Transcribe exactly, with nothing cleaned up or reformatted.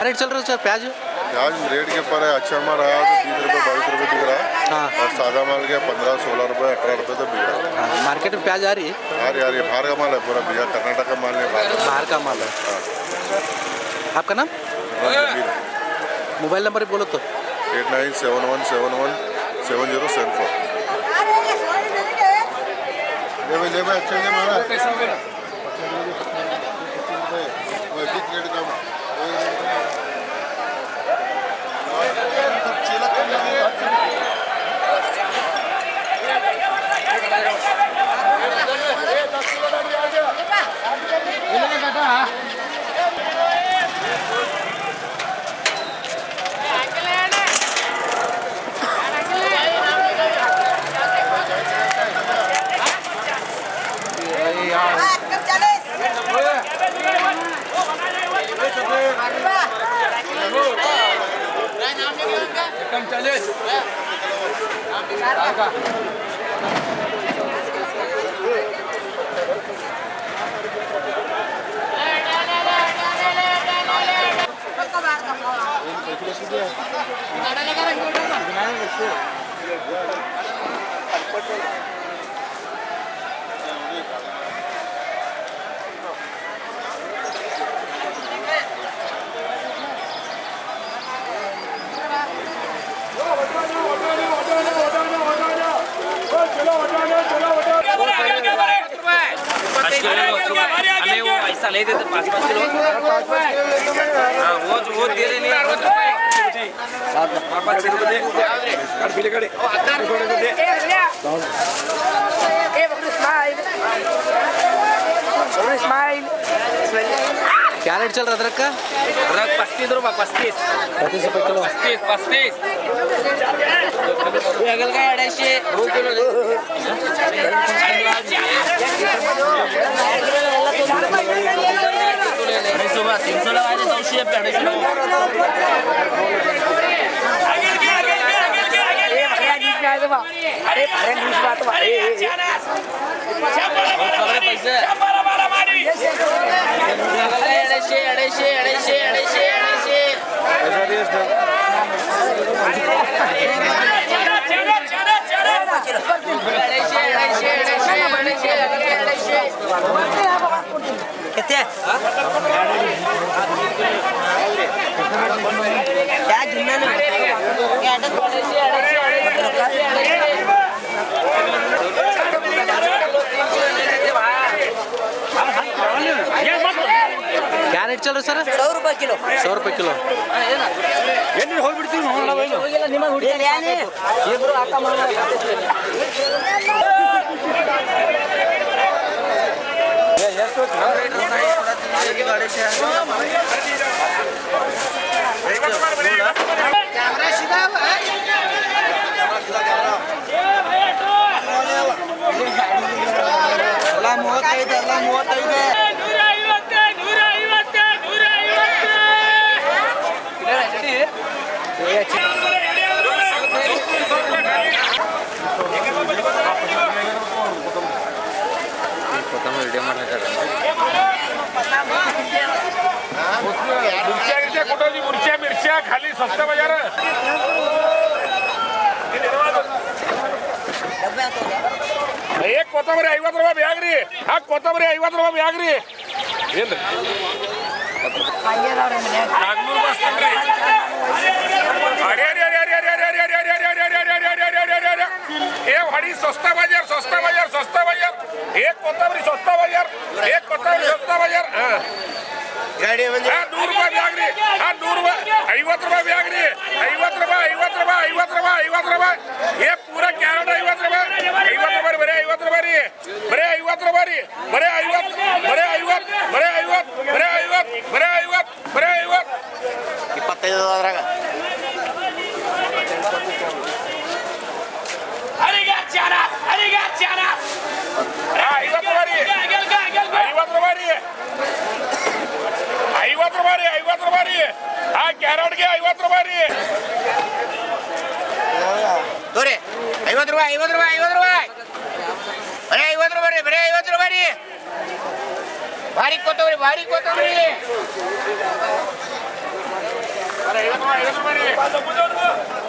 Rate चल रहा है सर प्याज? प्याज रेट के ऊपर है, अच्छा माल रहा तो बीस रुपये, बाईस रुपये बिक रहा है। हाँ। और सादा माल के पन्द्रह, सोलह रुपये, अठारह रुपये तो बिक रहा है। हाँ, मार्केट में प्याज आ रही है? आ रही, आ रही है। बाहर का माल है पूरा भैया, कर्नाटक का माल नहीं, बाहर का। बाहर का माल है। हाँ। आपका नाम? राम जमीर। मोबाइल नंबर बोलो तो। Eight nine seven one seven one seven zero seven four। ले भाई, ले भाई, अच्छा ले मारा। पाँच किलो, हमें वो ऐसा नहीं देते, पाँच पाँच किलो। हाँ, वो वो दे रहे नहीं। पाँच पाँच किलो दे। क्या रेट चल रहा अदरक का? अदरक पस्तीस रुपये, पस्तीस। पस्तीस रुपये किलो। पस्तीस, पस्तीस। हे अगल काय अडीचशे? हो किलो दे. अडीचशे रुपये, तीनशे रुपये, अडीचशे रुपये. ए, भैया, नीचे आ जाओ. अरे, भैया, नीचे बात बा. ए, ए, ए. अडीचशे, अडीचशे, अडीचशे, अडीचशे, अडीचशे. अडीचशे, अडीचशे, अडीचशे, अडीचशे, अडीचशे. किती? क्या गिनना ना? क्या रेट चल रहा है सर? सौ रुपये किलो. सौ रुपये किलो. ये ले आने. मिरच्या मिरच्या कुठं होती? मिरच्या मिरच्या खाली स्वस्त बाजार. एक कोथंबरी ಐವತ್ತು ರೂಪಾಯಿ ಬ್ಯಾಗ್ ರೀ. ಹಾ, ಕೊತ್ತಂಬರಿ ಐವತ್ತು ರೂಪಾಯಿ ಬ್ಯಾಗ್ ರೀ. ಏನ್ರಿ? ನಾಲ್ಕುನೂರು ಬರ್ತೇನ್ರಿ. ಅರೆ, ಅರೆ, ಅರೆ, ಅರೆ. ಏ, ಹೊಡಿ, ಸ್ವಸ್ತ ಬಜಾರ್, ಸ್ವಸ್ತ ಬಜಾರ್, ಸ್ವಸ್ತ ಬಜಾರ್. ಏ, ಕೊತ್ತಂಬರಿ ಸ್ವಸ್ತ ಬಜಾರ್, ಏ, ಕೊತ್ತಂಬರಿ ಸ್ವಸ್ತ ಬಜಾರ್. ಹಾ. ಗಾಡಿ ಒಂದು ಹಾ, ನೂರು ರೂಪಾಯಿ ಬ್ಯಾಗ್ ರೀ. ಹಾ, ನೂರು ರೂಪಾಯಿ. ಐವತ್ತು ರೂಪಾಯಿ ಬ್ಯಾಗ್ ರೀ. ಐವತ್ತು ರೂಪಾಯಿ, ಐವತ್ತು ರೂಪಾಯಿ, ಐವತ್ತು ರೂಪಾಯಿ, ಐವತ್ತು ರೂಪಾಯಿ. ಏ, ಪೂರ ಕ್ಯಾರೆಟ್ ಐವತ್ತು ರೂಪಾಯಿ. ಐವತ್ತು ರೂಪಾಯಿ ಬರೀ, ಐವತ್ತು ರೂಪಾಯಿ ರೀ. ಬರೀ ಐವತ್ತು ರೂಪಾಯಿ ರೀ. ಬರೀ ಐವತ್ತು, ಬರೀ ಐವತ್ತು, ಬರೀ ಐವತ್ತು, ಬರೀ ಐವತ್ತು, ಬರೀ ಐವತ್ತು, ಬರೀ ಐವತ್ತು. ಇಪ್ಪತ್ತೈದು ಅದ್ರಾಗ. ಐವತ್ತು ರೂಪಾಯಿ ರೀ. ಐವತ್ತು ರೂಪಾಯಿ ರೀ. ಐವತ್ತು ರೂಪಾಯಿ ರೀ. ಐವತ್ತು ರೂಪಾಯಿ ರೀ. ಆ ಕ್ಯಾರೆಟ್ಗೆ ಐವತ್ತು ರೂಪಾಯಿ ರೀ. ತೋರಿ. ಐವತ್ತು ರೂಪಾಯಿ, ಐವತ್ತು ರೂಪಾಯಿ, ಐವತ್ತು ರೂಪಾಯಿ. ಬರೀ ಐವತ್ತು ರೂಪಾಯಿ ರೀ, ಬರೀ ಐವತ್ತು ರೂಪಾಯಿ ರೀ. ಭಾರಿ ಕೊತ್ತಂಬರಿ, ಭಾರಿ ಕೊತ್ತಂಬರಿ. ಬರೀ ಐವತ್ತು ರೂಪಾಯಿ, ಐವತ್ತು ರೂಪಾಯಿ ರೀ.